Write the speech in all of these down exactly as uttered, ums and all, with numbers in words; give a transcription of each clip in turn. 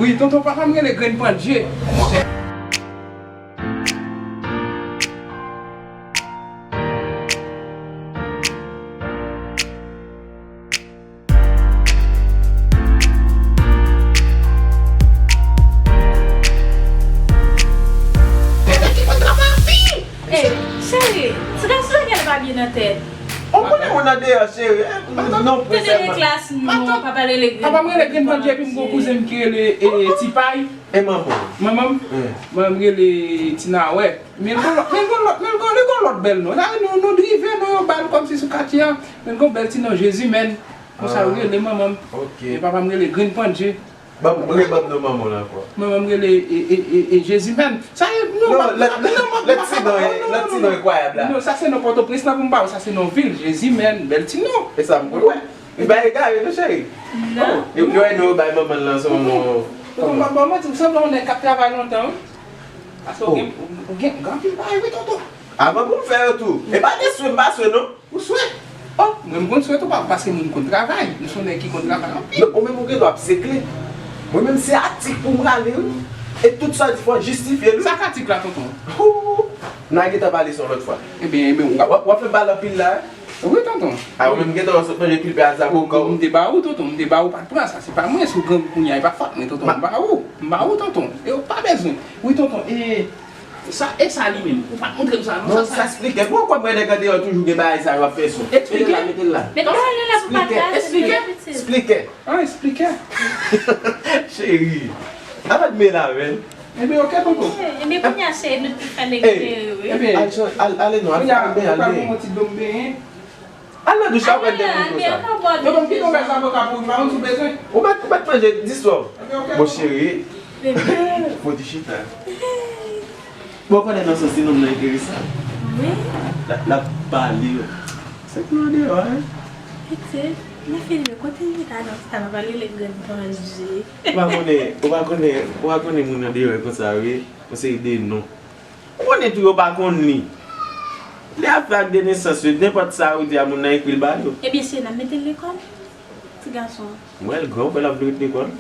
Wi, tonton, papa m rele Grenn Pandye. Ey, cheri, ti gason sa gen pa byen nan tèt. Ou konnen moun nan deyò, cheri, eh? Non, tande de klas nou, papa rele Grenn Pandye. Papa m rele Grenn Pandye, epi m gon kouzen m ki rele, eh, Ti Pay. E manman w? Manman m? Manman m rele Ti Nawè. Men l gon lòt, men l gon lòt, men l gon, li gon lòt bèl non. Sa vle di nou, nou drive non, yo ba l kòmsi sou katye a. Men l gon bèl ti non, Jezimèn. Konsa yo rele manman m. Ok. E papa m rele Grenn Pandye. Ban m, rebanm non manman w la ankò. Manman m rele, e, e, e, e, Jezimèn. Sa e non, non, lòt, lòt ti non, lòt ti non enkwayab la. Non, sa se non Pòtoprens la pou m ba ou, sa se non vil, Jezimèn, bèl ti non. E sa m konn wè. Li bay egare non, cheri. Non. Oh, yo, yo, yo bay manman l lan se yon non. Tonton, m ap ba w manti, ou sanble yon nèg k ap travay lontan, wi. Paske ou gen, ou gen, ou gen anpil bagay, wi, tonton. Avan pou m fè yo tou. E pa de swe m pa swe, non. Ou swe? Oh, mwen m konn swe tou, pa, paske mwen m konn travay. M se yon nèg ki konn travay anpil. Men ou menm ou gen dwa ap sekle. Mwen menm se atik pou m rale, wi. E tout sa w di fò w jistifye l, wi. Sa k atik la, tonton? Hoo! N a gentan pale sa yon lòt fwa. Ebyen, ebyen, w ap, w ap fè m pale anpil la, wi. Wi, tonton. A, ou menm gentan wè sot manje kilpe a zaboka w. M te ba ou, tonton, m te ba ou, pa t pran sa, se pa mwen, si w grangou kounye a, e pa fòt mwen, tonton, m ba ou, m ba ou, tonton, e w pa bezwen. Wi, tonton, e, sa, e sa li menm, ou pa t montre m sa, non, sa, sa. Eksplike, poukwa mwen nèg andeyò toujou gen bagay sa yo ap fè sou? Eksplike. Mete l la, mete l la. Mete l la pou pa trase, eksplike. Eksplike. Ah, eksplike. Cheri, avan m mele avè l. Ebyen, oke, tonton. Ebyen, kounye a se nou ki fè nèg klere, wi. Ebyen, al, al, ale non, al fè yon benyen, al benyen. Al nan douch la, ou pral dekonn konsa. Yo ban m kite yon bèl zaboka pou ou, pa konn si w bezwen. Ou mèt, ou mèt manje dis wè w. Ebyen, oke. Bon, cheri. Fò di chita. Bon, ou konnen nan sans li nonm nan enteresan. Wi. L ap, l ap pale. Se pou nou deyò, hein? Pitit, men fini, kote li ta nan sa, papa li le grenn panje. Ou pa konnen, ou pa konnen, ou pa konnen moun nan deyò e konsa, wi. Yon seri de non. Ou konnen tou yo pa konn li. Li ap fè ak de nesans yo, nenpòt sa ou di a moun nan ekri l ba yo. Ebyen, se n ap mete l lekòl, ti gason an. M wè l gran, ou kwè l ap vle ret lekòl?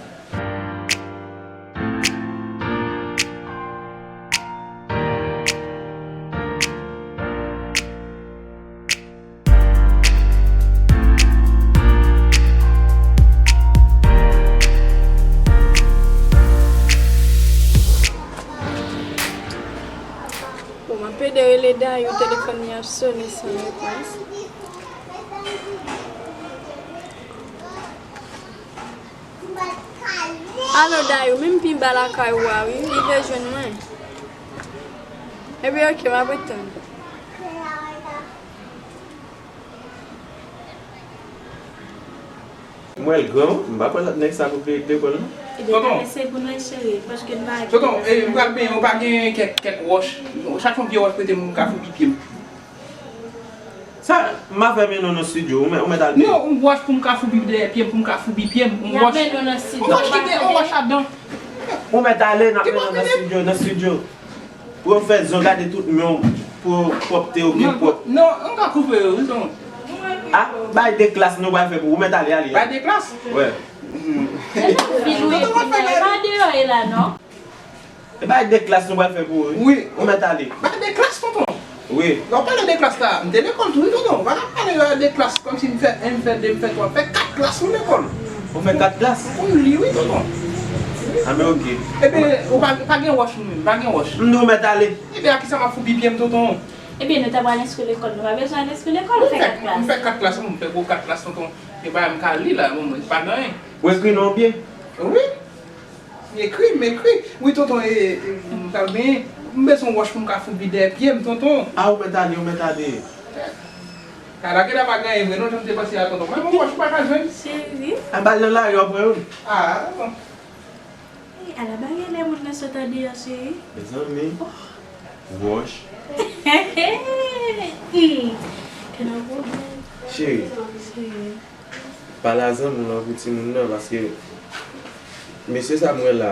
Bon, m ap pede rele Dayou, telefòn li ap sonnen san repons. Alo, Dayou, menm pi ba lakay ou a, wi, li vle jwenn mwen. Ebyen, oke, m ap ret tann. M wè l gran, m pa kwè lòt nèg sa pou vle ret lekòl, non. Ebyen, tonton, se pou nou eseye, paske n pa gen. Tonton, e, m pral benyen, ou pa gen kèk, kèk wòch? Chak fwa yon vye wòch prete m, m ka foubi pye m. Sa, m a fè mennen w nan estidyo, ou mèt, ou mèt al benyen. Non, yon wòch pou m ka foubi dèyè pye m, pou m ka foubi pye m, yon wòch. Y ap mennen w nan estidyo, yon wòch ki gen yon wòch ladan. Ou mèt ale, n ap mennen w nan estidyo, nan estidyo. Pou yo fè zon, gade tout men w, pou pwòpte yo byen pwòp. Non, m ka koupe yo, wi, tonton. A, bay de klas nou pral fè pou ou, mèt ale, ale. Bay de klas? Wè. Tonton, mwen fè gade. Pa deyò e la, non. E bay de klas nou pral fè pou ou, wi. Wi. Ou mèt ale. Bay de klas, tonton. Wi. Lè w pale de klas la, m te lekòl tou, wi, tonton. Pa ka pale de klas kòmsi m fè en, m fè de, m fè twa, m fè kat klas, wi, lekòl. Ou fè kat klas? M konn li, wi, tonton. A, men oke. Ebyen, ou pa, pa gen wòch, ou menm, pa gen wòch. M di w mèt ale. Ebyen, a kisa m ap foubi pye m, tonton? Ebyen, nou ta pral enskri lekòl, nou pa bezwen al enskri lekòl, ou fè kat klas. M fè kat klas, wi, m fè gwo kat klas, tonton. E pa m ka li la, bon, mwen, pa gen anyen. Ou ekri non w byen? Wi. M ekri, m ekri. Wi, tonton, e, e, m pral benyen. M bezwen yon wòch pou m ka foubi dèyè pye m, tonton. A, ou mèt ale, ou mèt ale. Ala, gen la pa gen anyen vre, non, jan m te panse a, tonton. Mwen, yon wòch ou pa ka jwenn. Cheri. A, ba l nan lari, w ap wè youn. A, bon. Ala bagay lè moun nan sot andeyò, cheri. Mezanmi. Oh. Wòch. Hmm. Gen yon pwoblèm. Cheri. Cheri. Pale a zanmi w lan pou timoun nan, paske mesye sa m wè la,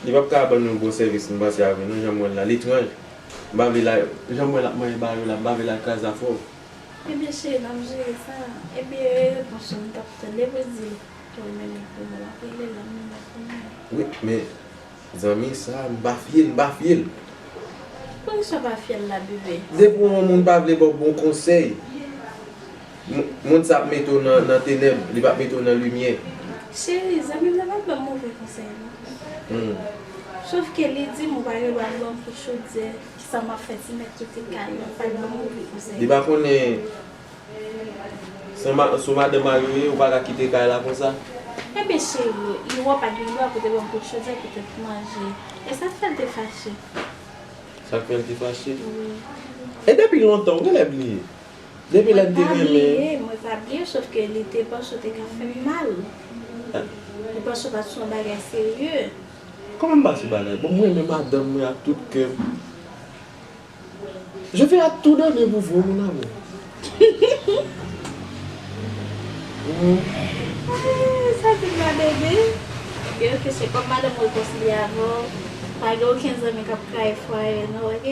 li p ap ka ban nou bon sèvis, m panse avè nou, jan m wè l la, li etranj. M pa vle l al, jan m wè l ap manje bagay yo la, m pa vle l al kraze afè w. Ebyen, cheri, n ap jere sa. Ebyen, repons ou, m t ap tann. Depi w di l. Mwen menm pou mwen, m ap rele l, m ap rele l. Wi, men zanmi sa, m pa fye l, m pa fye l. Poukisa w pa fye l la, bebe? Depi yon moun pa vle ba w bon konsèy, moun sa ap mete w nan, nan tenèb, li p ap mete w nan limyè. Cheri, zanmi m nan pa t ban m move konsèy, non. Hmm. Sof ke li di m ou pa gen dwa ban m kout chodyè, kisa m ap fè, ti mèt kite kay mwen, pa t ban m move konsèy. Li pa konnen Se ma, se w madanm mari w ye, ou pa ka kite kay la konsa. Ebyen cheri, Iwo pa t gen dwa pou te ban m kout chodyè pou te manje. E sa k fè l te fache. Sa k fè l te fache? Wi. E depi lontan, ou genlè bliye. Depi lè n te renmen. Mwen pa bliye, mwen pa bliye, sof ke li te panse w te ka fè m mal. Li panse w pa t se yon bagay serye. Kòman m pa se bagay? Bon, mwen renmen madanm mwen ak tout kè m. Je fais à tout donner pour vous, mon amour. Sa di m la bebe. Ok, ok, se kòm madanm mwen konsilye avè w. Pa gen okenn zanmi k ap kraye fwaye, non, ok?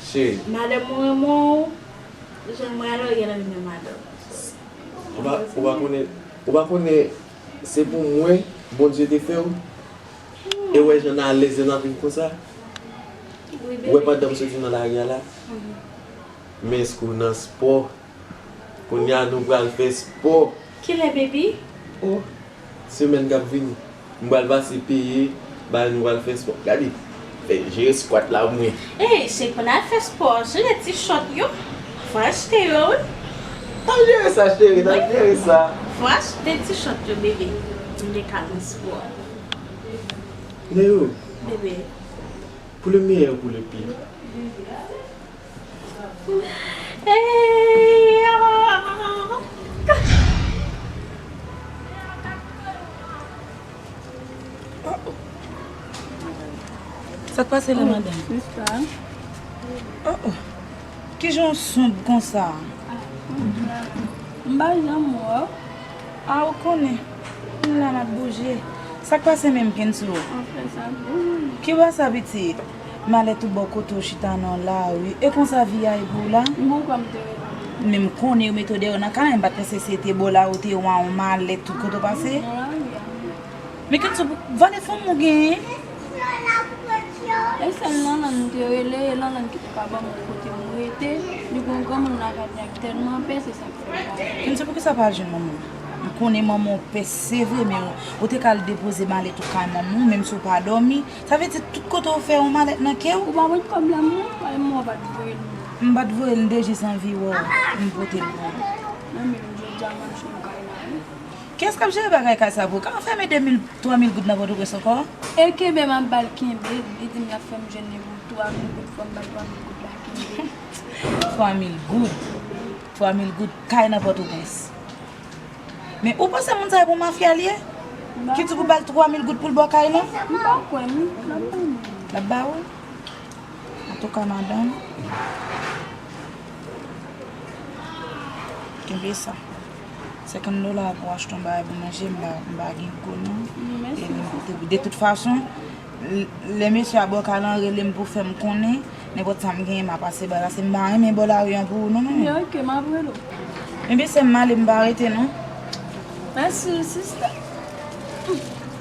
Cheri. Madanm mwen renmen w, jan mwen alò gen nan renmen madanm. Ou pa, ou pa konnen, ou pa konnen se pou mwen Bondye te fè w? E w wè jan n alèz lè n ap viv konsa? Ou wè pandan m soti nan lari a la, men èske w nan spò? Kounye a nou pral fè spò. Kilè baby? Oh, semèn k ap vini. M pral pase peye, bay nou pral fè spò. Gade, fè jere squat la pou mwen. Ey, se pou n al fè spò, chanje ti chòt yo. Fò achte yo, wi. N ap jere sa, cheri, n ap jere sa. Fò achte ti chòt yo, bebe. M te ka nan spò. Neo. Bebe. Pour le meilleur ou pour le pire? Sa k pase la, madanm? Sista. Oh, oh. Kijan w sonb konsa? M pa janm wè w. A, ou konnen. M la m ap bouje. Sa k pase menm, Kenzo? Anfen, sa bon. Ki bò sa, pitit? Malè tout bò kote w chita nan lari. E konsa vi a ye pou w la? M bon kwè m te rele. Men m konnen yo mete w dèyè nan kay la, m pa t panse se te bò la ou te wè yon malè tout kote w pase? Nan lari a. Men Kenzo, valè fanm ou genyen? E sèl Lanlann m te rele, e Lanlann ki te ka ban m yon kote m rete. Li gon granmoun lakay li a ki tèlman pè, se sa k fè l pa vle. Kenzo, poukisa w pa al jwenn manman w? M konnen manman w pè, se vre, men ou te ka al depoze malèt ou kay manman w, menm si w pa dòmi. Sa vle di tout kote w fè yon malèt nan ke w? Ou pa wè kòb la m wè? Pale m wè w pa t voye l. M pa t voye l, m te jis anvi wè w, m pote l pou ou. Nan men m jodi a m al jwenn kay la wi. Kiyès k ap jere bagay kay sa pou ou? Ka anfèmen de mil, twa mil goud nan Pòtoprens ankò? E kenbe m ap ba l kenbe, li di m l ap fè m jwenn li pou twa mil goud, fò m ba l twa mil goud la kenbe. Twa mil goud? Twa mil goud kay nan Pòtoprens. Men ou panse moun sa yo pou mafya l ye? Ki di pou ba l twa mil goud pou l ba w kay lan? M pa kwè non, l ap ba m. L ap ba ou? Antouka madanm, kenbe sa. Senkant dola pou achte yon bagay pou manje, m pa, m pa gen gwo non. E li m pote pou. De tout fason, lè mesye a ba w kay lan, rele m pou fè m konnen. Nenpòt sa m genyen, m a pase ba l. Paske m pa renmen bò lari an pou ou non, non. Ok, m ap rele w. Ebyen sè m, m ale, m pa rete non. Mèsi wi sista.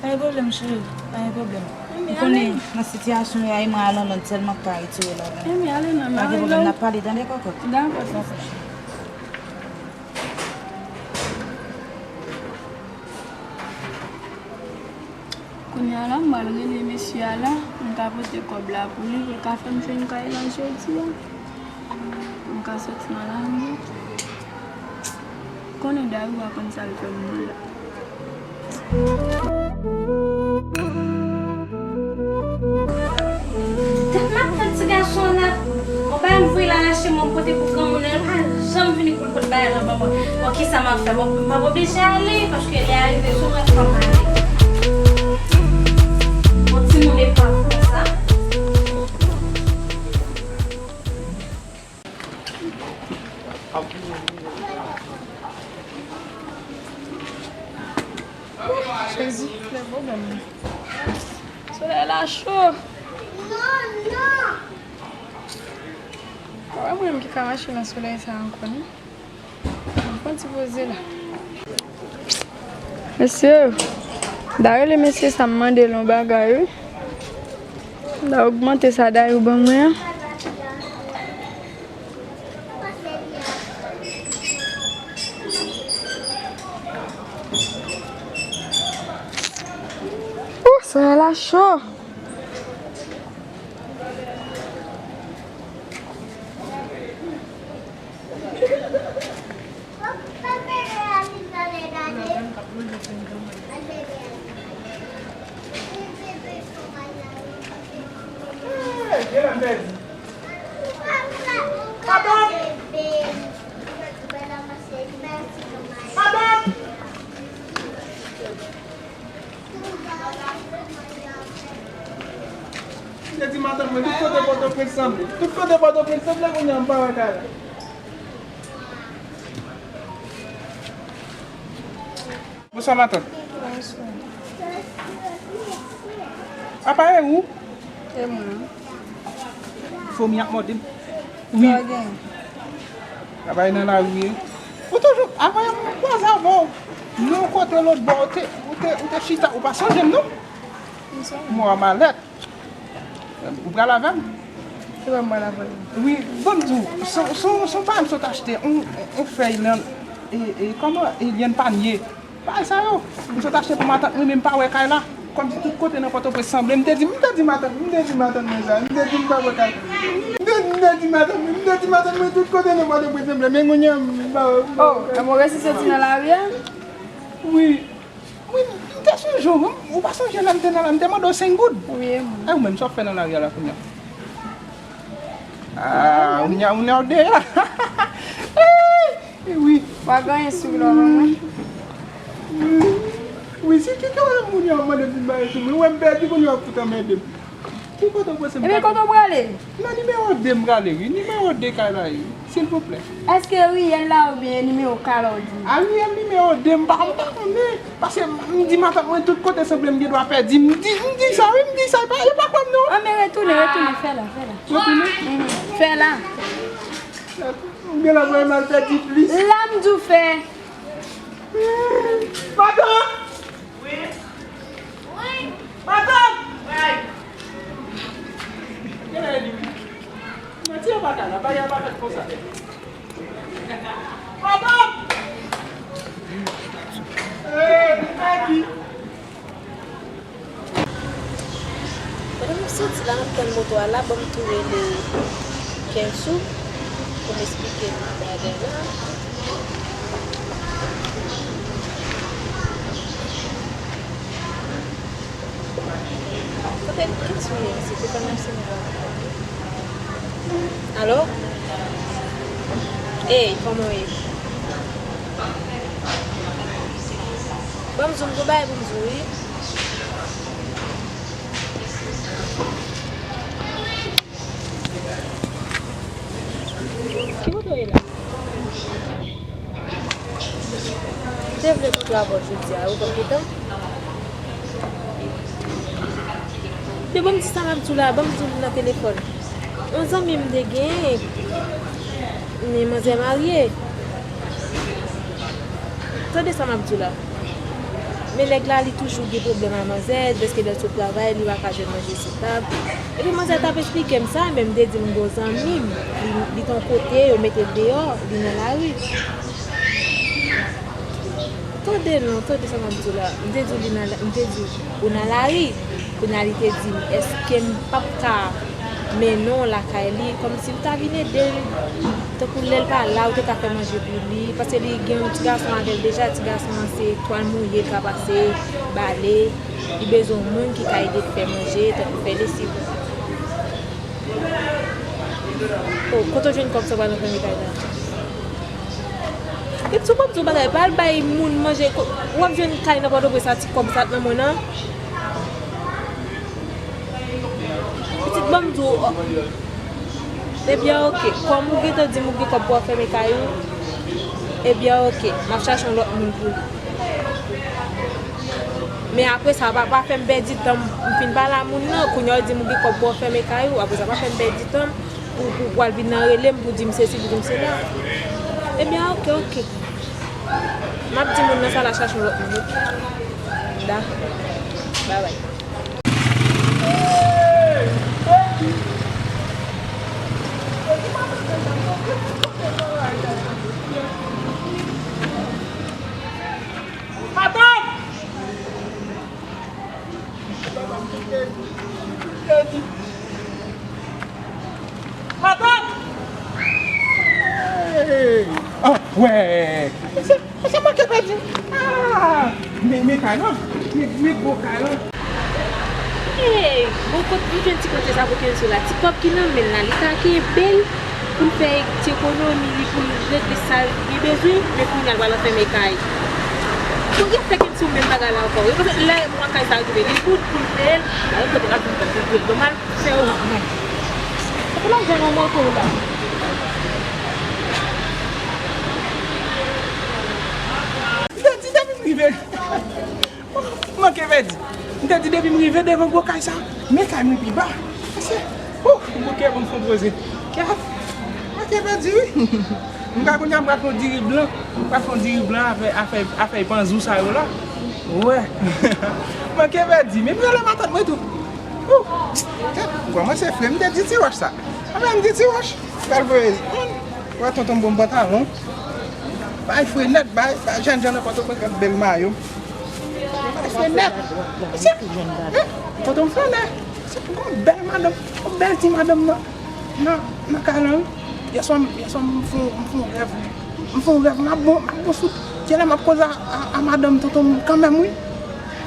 Pa gen pwoblèm cheri, pa gen pwoblèm. M konnen nan sitiyasyon w ye a, e mwen a Lanlann sèlman k ka retire w ladan. Pa gen pwoblèm, n ap pale tande kòkòt. Dakò, dakò. Kounye a la, m pral rele mesye a la, m ka pote kòb la pou li, pou l ka fè m jwenn kay lan jodi a. M ka soti nan lari. Konnen Dayou a konn sa l fè m nan la. Dat m ap tann ti gason an ap, on bagay m voye l al achte mwen pote pou granmoun nan, li pa janm vini pou l pot bagay lan ban mwen. Bon, kisa m ap fè? Bon, m ap oblije ale, paske lè a rive sou mwen, fò m ale. Bon, timoun epòk konsa. Jezi, lè pwoblèm nan. Solèy la cho. Pa wè mwen menm ki ka mache nan solèy sa ankò non. Mwen pran ti poze la. Mesye, m ta rele mesye sa m mande l yon bagay, wi. M ta ogmante sa Dayou ban mwen an. Ou, sa la cho. M te di matant mwen, tout kote Pòtoprens sanble. Tout kote Pòtoprens sanble, kounye a m pa wè kay la. Bonswa, matant. Bonswa. Apa e ou? E mwen. Fomi ap mòde m. Wi. Sa w gen? Travay nan lari ye. Ou toujou, avan yè m kwaze avè w. Nan yon kote lòt bò, ou te, ou te, ou te chita, ou pa sonje m, non? M sonje. Mwa malèt. Ou pral avè m? Se pa m pral avè w. Wi, ban m di w, son, son, son pa m sot achte, on, on fèy lan, e, e, kòman, e, lyann panye. Bagay sa yo, m sot achte pou matant mwen, men m pa wè kay la. Kòmsi tout kote nan Pòtoprens sanble. M te di, m te di matant, m te di matant mwen sa. M te di m pa wè kay. M te, m te di matant mwen, m te di matant mwen tout kote nan Pòtoprens sanble. Men kounye a, m pa wè, m pa wè kay. Oh, e mwen resi soti nan lari a? Wi. Wi, m te sonje w, wi. Ou pa sonje lè m te nan la, m te mande w senk goud. Wi, e mwen. E ou menm, sa w ap fè nan lari a la kounye a? Ah, ou nya, ou nya w deyò. Eh, wi. W a genyen sou lò mwen. Wi, wi, si ki kè w menm moun yo ap mande m vin bay sou mwen, ou wè m pèdi kounye a w ap fout anmède m. Ki kote w panse m... Ebyen, kote w prale? Nan nimewo de m prale, wi. Nimewo de kay la, wi. Silvouplè. Èske riyèl la oubyen nimewo kay la w di? A, riyèl nimewo de, m pa, m pa konnen. Paske m di matant mwen tout kote sanble m gen dwa pèdi. M di, m di sa, wi, m di sa. E pa, e pa kwè m, non. Anben, retounen, retounen, fè la, fè la. Retounen? Mhm. Fè la. M gen lè voye m al pèdi plis. La m di w fè. Matant! Wi. Wi. Matant! Wi. Genlè li wi. Manti an pa ka la, bagay pa fèt konsa. Matant! Eh, Aki! Pandan m ap soti la, m ap tann moto a la, ban m tou rele Kensou pou m esplike l bagay la. Kote Kensou ye, mesye? Se pa nan sini la. Alo? Ey, kòman w ye? Ban m zoom, gon bagay pou m di w, wi. Ki kote w ye la? M te vle pran rapò jodi a, ou konn ki tan? Yo ban m di sa m ap di w la, ban m di w li nan telefòn. Yon zanmi m te gen, men manzè marye. Tande sa m ap di w la. Men nèg la, li toujou gen pwoblèm ak manzè, dèske lè l sot travay, li pa ka jwenn manje sou tab. Epi manzè t ap esplike m sa, men m te di m gon zanmi m, li, li t yon kote, yo mete l deyò, li nan lari. Tande non, tande sa m ap di w la. M te di w li nan, m te di w ou nan lari. Kounye a li te di m, èske m p ap ka mennen w lakay li, kòmsi m ta vin ede l, tankou lè l pa la, ou te ka fè manje pou li, paske li gen yon ti gason avè l deja, ti gason an se twal mouye l ka pase, bale, li bezwen yon moun ki ka ede l fè manje, tankou fè lesiv. Oh, kote w jwenn kòb sa w pral ranfèmen kay la? Epi si w p ap di yon bagay, pa al bay moun manje, ko-, w ap jwenn kay nan Pòtoprens a ti kòb sa t nan men w nan. Pitit, ban m di w, oh. Ebyen, oke. Kòm ou gentan di m ou gen kòb pou w ap fèmen kay ou, ebyen, oke. M ap chache yon lòt moun pou li. Men apre sa, pa, pa fè m pèdi tan m, m fin pale a moun nan, kounye a w di m ou gen kòb pou w ap fèmen kay ou, apre sa, pa fè m pèdi tan m pou, pou, pou w al vin nan rele m, pou di m sesi, pou di m sela. Ebyen, oke, oke. M ap di moun nan sa l al chache yon lòt moun wi. Dakò. Babay. Matant! Matant! Hey! Ah, wè! Mesye, mesye manke pèdi. Ah! Men, men kay lan. Men, men gwo kay lan. Hey! Bon, kot nou jwenn ti kote sa pou Kenzo la? Ti kòb ki nan men l la, li ta kenbe l pou l fè ti ekonomi li, pou l regle sa l gen bezwen, men kounye a l pral anfème kay. Pou y ap fè Kenzo menm bagay la ankò. Yo panse lè mwa kay sa rive, li pou, pou l peye l, alò kote l ap vin fè l dwe l. Donman, fè yo non. Pou l ap jwenn yon moto la. Li te di depi m rive. Manke pèdi. M te di depi m rive devan gwo kay sa, men kay mwen pi ba. Mesye, oh, m bouke pou m fon poze. Kèt, manke pèdi wi. M ka kounye a m pral fon diri blan. M pral fon diri blan avè, avè, avè panzou sa yo la. Wè. Manke pèdi. Men m rele matant mwen tou. Ouh! Kèt, bon, mwen se frè, m te di ti wòch sa. Anben, m di ti wòch. Bèl voye. Wè tonton m bon pantalon. Bay fre nèt, bay, bay jènjan nan Pòtoprens gad bèl mayo. Bay fre nèt. Mesye, tonton m flannè. Se pou gon bèl madanm, gon bèl ti madanm nan, nan, nan kay lan wi. Yèswa, yèswa m fè, m fè yon rèv. M fè yon rèv, m ap bon, m ap bon sou. Genlè m ap koze a, a, a madanm tonton m kanmenm wi.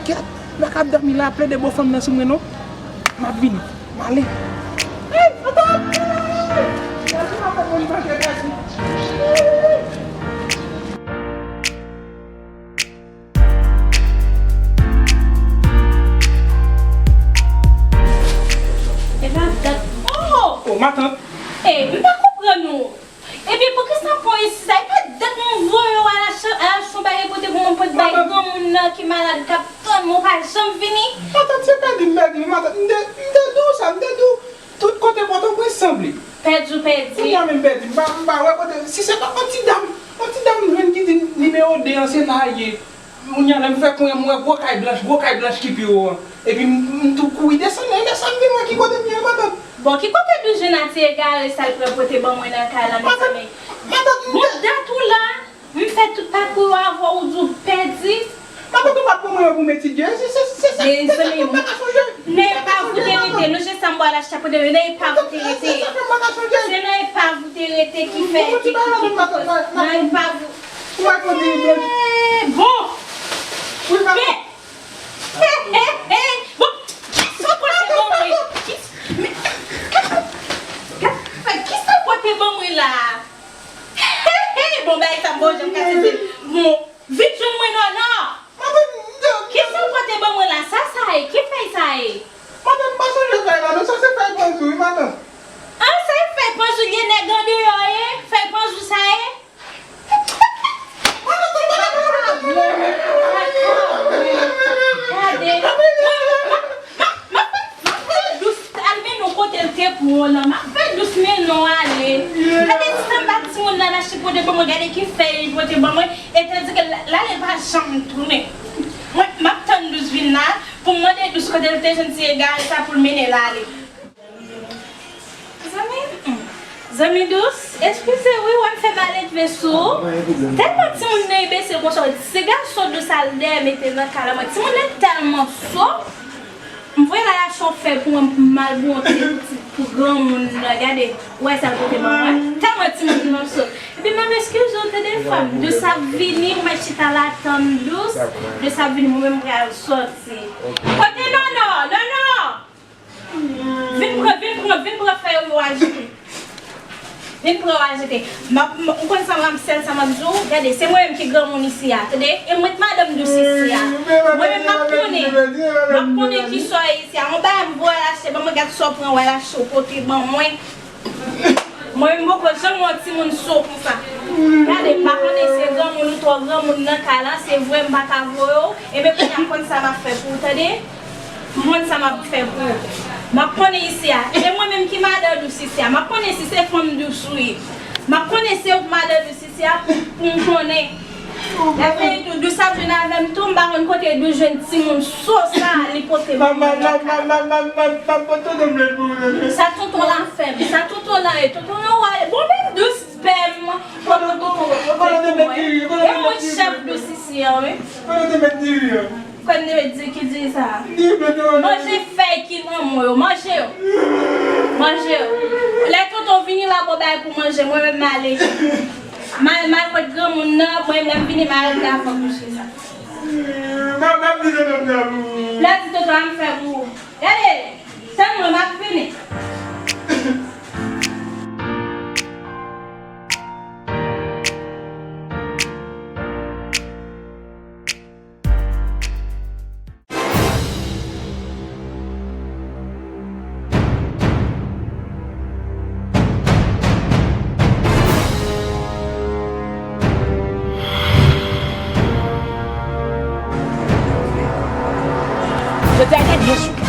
Kèt, lè k ap dòmi la, ap plede bo fanm nan sou mwen non. M ap vini. M ale. Hey, tonton! Hey! Gade matant mwen manke pèdi. E matant. Oh! Oh, matant. Ey, m pa konprann ou. Ebyen, poukisa pon isi sa? E pa dat m voye w al achte, al achte yon bagay pote pou mwen, pote bay granmoun nan ki malad, k ap tann mwen, ou pa janm vini? Matant, se pèdi m pèdi, wi, matant. M te, m te di w sa, m te di w, tout kote Pòtoprens sanble. Pèdi w pèdi. Kounye a menm pèdi, m pa, m pa wè kote, si se pa yon ti dam, yon ti dam m jwenn ki di nimewo de an, se la l ye. Kounye a, lè m fè konyen, m wè gwo kay blanch, gwo kay blanch ki pi wo an. Epi m, m tou kouri desann, e lè sa m vin wè ki kote m ye, matant. Bon, ki kote Douz jwenn a ti egare sa l pran pote ban mwen nan kay la, mezanmi? Matant, m te... Bon, dat ou la, m fè tout pakou yo avè w, ou di w pèdi. Matant, ou pa t ban mwen yo pou m etidye, se, se, se sa, se sa m pa ka sonje. Nan epav ou te rete, lonje sa m pral achte pou demen, nan epav ou te rete. Se nan epav ou te rete ki fè, ki, ki, ki, ki, nan epav ou. Ou pa konn di blan. Eh, bon. Wi, matant. Bon, kisa w pote ban mwen? Kis-, men, gad, gad, kisa w pote ban mwen la? Bon, bagay sa m pa janm ka sezi. Bon, vin jwenn mwen non, non. Kisa w pote ban mwen la? Sa, sa ye? Ki fèy sa ye? Matant, m pa sonje fèy la, non, sa se fèy panzou, wi, matant. Ah, se fèy panzou, gen nèg andeyò ye? Fèy panzou sa ye? Gade. M ap fè dous al mennen w kote l te pran w lan. M ap fè dous mennen w ale. Gade ti sanba timoun nan achte pote ban mwen. Gade ki fèy li pote ban mwen. E tandike l ale pa janm tounen. Mwen, m ap tann dous vin la pou m mande dous kote l te jwenn ti egare sa pou l mennen l ale. Zanmi, hmm. Zanmi dous, eskize wi, wè m fè maledve sou ou. Tèlman timoun nan e bese konsa, se gason dous al dèyè mete nan kay la mwen. Timoun nan tèlman so. M voye l al achte yon fèy pou mwen, pou m al bwonte pou granmoun nan. Gade, ou wè sa l pote ban mwen. Tèlman timoun nan so. Epi m ap eskize w tande fanm. Dous ap vini, m mèt chita la tann dous. Dous ap vini, mwen menm m pral sòti. Kote Nono? Nono! Vin pran, vin pran, vin pran fèy ou yo ajoute. Vin pran yo ajoute. M ap, m, ou konn sa m ap, sèl sa m ap di w, gade, se mwen menm ki granmoun isi a, tande? E mwen k madanm dous isi a. Mwen menm m ap konnen, m ap konnen kisa w ye isi a. Yon bagay m voye w al achte, ban mwen gad sa w pran w al achte w pote ban mwen. Mwen menm m poko janm wè yon timoun so konsa. Gade, m pa konnen se granmoun ou twò granmoun nan kay la, se vre m pa ka voye w. Ebyen kounye a m konn sa m ap fè pou ou, tande? M konn sa m ap fè pou ou. M ap konnen isi a. E mwen menm ki madan dous isi a. M ap konnen si se fanm dous ou ye. M ap konnen se ou k madan dous isi a pou, pou m konnen. Lè fini tou, Dous ap jwenn avè m tou, m pa konn kote Dous jwenn timoun so sa, li pote pou mwen nan kay. Sa tonton la fè m, sa tonton la ye, tonton la wè, bon, men Dous pè m, tonton, tonton, tonton, tonton, e mwen chèf Dous isi an, wi. Kwen de met diri ki diri sa? Manje fèy ki nan men w yo, manje yo. Manje yo. Lè tonton vini la, bon bagay pou manje, mwen menm m ale. M al, m al kot granmoun nan, mwen menm m vini, m al rete avè w kouche sa. Lè di tonton a m fè pou ou. Gade, tann mwen, m ap vini. Yo te al gade yon jou.